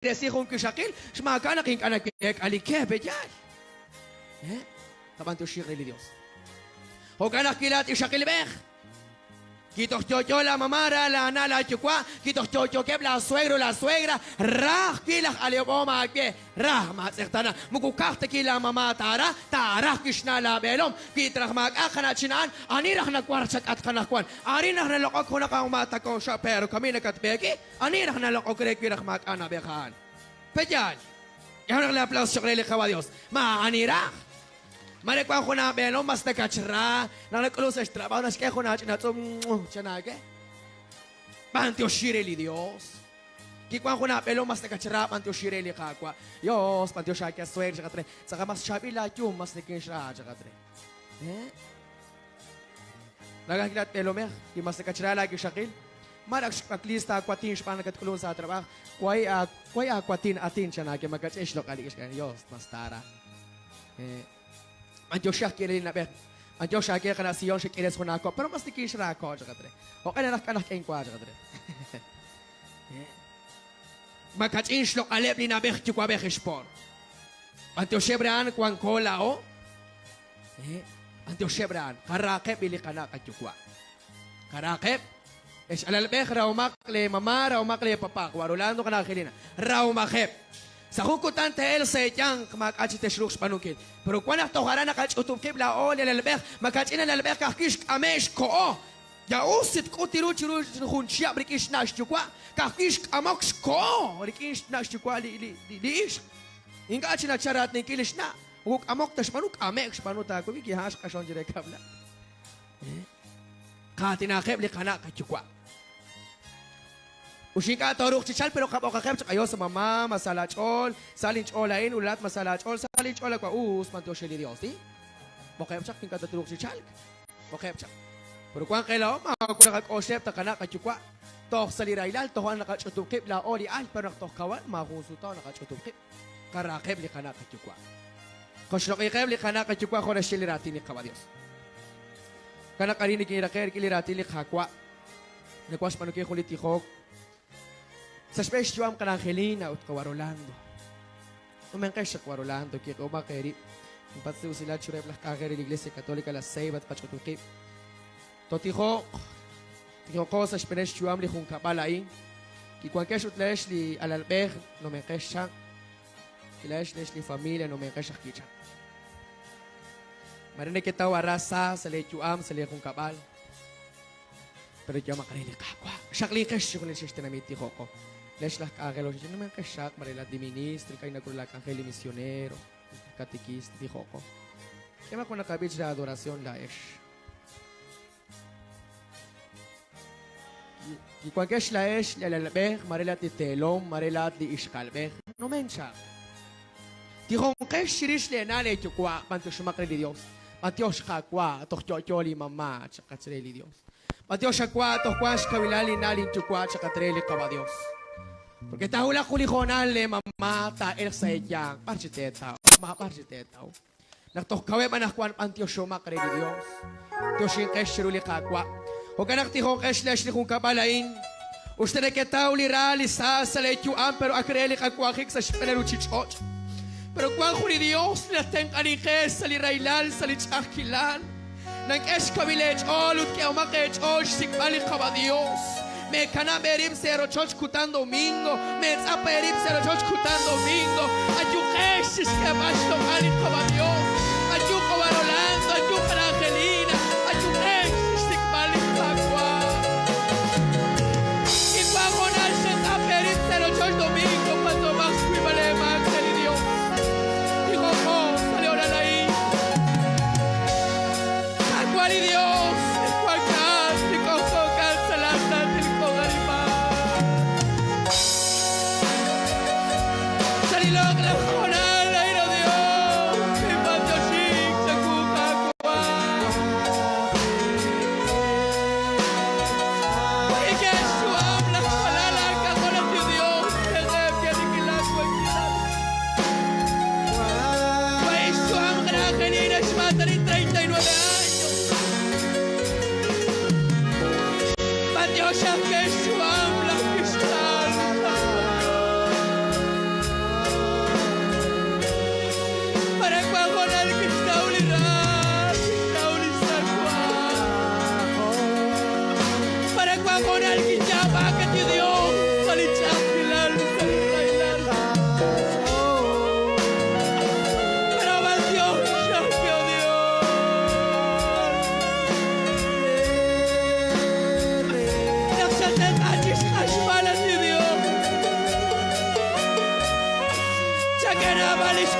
Resi jun wixaqil, xmaak'a' naq ink'a' naweek'a li ke, pe'yaal? Eh? Qab'antioxi re li Dios. Jo'kan ajwi' laat ixaqilb'ej. Wi toj yo'yo laa mama, ra laa na' laa yuwa', wi toj yo'yookeb' laa suegro laa suegra, ra ajwi' laj alehob'oom aawe, ra maatz'eqtaana. Moko ka'aj ta wi' laa mama taara, taara ajwi' xna' laa b'eelom. Wi ta raj maak'a' qana'chin a'an, ani raj nawar chak'atq anaqwan? Ani raj naloq'ok junaq aumatakoxa' pero kami nakatb'eeki? Ani raj naloq'ok re wi raj maak'a' na'b'ej a'an? Pe'yaal? K'ehonaq li aplauso cho'q re li Qaawa' Dios. Maa'ani raj. Mare wank jun aab'eelom mas nakatxra, naq nak'ulunk sa' xtrab'aaj naxk'e jun aach'ina tz'um chan aawe. B'antioxi re li Dios. Kiwank jun aab'eelom mas nakatxra, b'antioxi re li Qaawa'. Dios, b'antiox aawe suegr chaqat re. Tz'aqal mas chaab'il laayum, mas nikinxra chaqat re. Eh? Nakaj laat b'eelomej, wi mas nakatxra laawixaqil, Mar ak xwakliis taawatin xb'aan nakatk'ulunk sa' aatrab'aaj, way way aawatin atin chan aawe makach'in xloq'al li ixq Dios mas taara. B'antioxi ajwi' re li na'b'ej, b'antiox aawe qana' Sion xek'ires jun aako', pero mas nikinxra aako' chaqat re. Jo'q'e naraj k'a naj k'e inwa chaqat re. Makach'in xloq'aleb' li na'b'ej yuwa'b'ej ixpor. B'antioxeb' re a'an wanko laa'o. B'antioxeb' re a'an, qaraaqeb' li qana' qayuwa'. Qaraaqeb', ex alalb'ej rahomaq lee mama, rahomaq lee papa, qawa' Rolando, qana' Angelina, rahomaqeb'. Sa' jun kutan te'elq sa' eeyanq, maak'a' chik texruuq xb'aanunkil. Pero wan naq toj aran naqach'utub' qib' laa'o li alalb'ej, makach'in alalb'ej ka'ajwi' xk'ame' xkoho. Ya us li tk'ut ru chiru jun chihab' rik'in xna' xyuwa', ka'ajwi' xk'amok xkoho rik'in xna' xyuwa' li ixq. Ink'a' chik nachal raatninkil li xna', moko k'amok ta xb'aanu, k'ame'k xb'aanu taawab'i, ki'a'an xq'axon chire kab'lal. Qaatinaqeb' li qana' qayuwa'. Ut ink'a' tooruuq chi chalk, pero qab'oqaqeb' chaq, Ayos, mamá, ma sa laach'ool, sa linch'ool a'in, ut laa'at ma sa laach'ool, sa linch'ool awa' us, b'antiox re li Dios, ti? B'oqeb' chaq, ink'a' tatruuq chi chalk. B'oqeb' chaq. Pero wank qe laa'o, maawa' naqak'oxleb' ta qana' qayuwa' toj sa' li rahilal, toj a'an naqach'utub' qib' laa'o li al, pero naq toj kawan, maajun sutao naqach'utub' qib'. Qarahaqeb' li qana' qayuwa'. Qoxloq'iqeb' li qana' qayuwa' jo' naxye li raatin li Qaawa' Dios. Jo'kan naq arin nikinraqe' rik'in li raatin li Qaawa'. Nawaj xb'aanunkil jun li tijok sa' xb'een xyu'am qana' Angelina ut qawa' Rolando. Numenqex chaq, wa' Rolando, kiq'ehomaq eerib'. Ninpatz' li usilal chiruheb' laj k'anjel re li Iglesia Católica La Ceiba tqach'utub' qib'. Tootijoq, tijoqo sa' xb'een xyu'am li junkab'al a'in. Kiwankex ut laa'ex li alalb'ej numenqex chaq. Laa'ex leex li familia numenqex ajwi' chaq. Mare neketaw ara sa sa' lee yu'am, sa' lee junkab'al. Pero yu'amaq re li Qaawa'. Xaqliqex chixjunil xex tenamit tijoqo. Leex laj k'anjel oxi numenqex chaq, mare la di ministro, ink'a' nak'ul la k'anjel li misionero, katekista tijoqo. K'emaq jun naqab'ich re adoración laa'ex. Kiwankex laa'ex li alalb'ej, mare laa'at li teelom, mare laa'at li ixqa'alb'ej. Numen chaq. Tijonqex chirix leena' leeyuwa', b'antioxomaq re li Dios. B'antiox Qaawa', toj yo'yo li mama' chaqat re li Dios. B'antiox Awa', toj wank xkawilal linna' linyuwa' chaqat re li Qawa' Dios. Porque taawulaq jun li hoonal leemama' taa'elq sa' eeyanq, b'ar chi teetaw, maab'ar chi teetaw. Naq toj kaweb' anaqwan b'antioxomaq re li Dios. Tioxinqex chiru li Qaawa'. Jo'kan naq tijonqex leex li junkab'al a'in. Us ta neketaw li ra li sa sa' lee yu'am, pero ak re li qawanjik sa' xb'een li ruchich'och'. Pero wan jun li Dios li natenq'anink qe sa' li rahilal, sa' li ch'a'ajkilal. Nank'e xkawil eech'ool ut k'ehomaq eech'ool xsik'b'al li Qaawa' Dios. Meekanab' eerib' sa' eerochoch kutan domingo, meetz'ap eerib' sa' eerochoch kutan domingo. Ayuqex chi xk'eeb'al xloq'al li Qaawa' Dios. Ayu qawa' Rolando, ayu qana' Angelina, ayuqex chi xsik'b'al li Qaawa'. Kiwank hoonal xetz'ap eerib' sa' eerochoch domingo, patz'omaq xkuyb'al eemaak re li Dios. Tijoqo sa' li hoonal a'in. Qaawa' li Dios, li wankat, li k'ojk'ookat sa' laa santil k'ojarib'aal. Sa' li loq'laj hoonal a'in, oh Dios, ninb'antioxik chawu, Qaawa'. Rik'in xyu'am laj walal aak'ajol, at Dios, te'qeb' rik'in laa wankilal. Xyu'am qana' Angelina xmaatani 39 años. B'antiox aj ke xyu'am laj Cristal. Naab'al kiyaab'ak at li Dios sa' li ch'a'ajkilal, sa' li rahilal. Pero b'antiox aawe, oh Dios. Naq xatenq'a chixq'axb'al at li Dios. Chak'e naab'al lix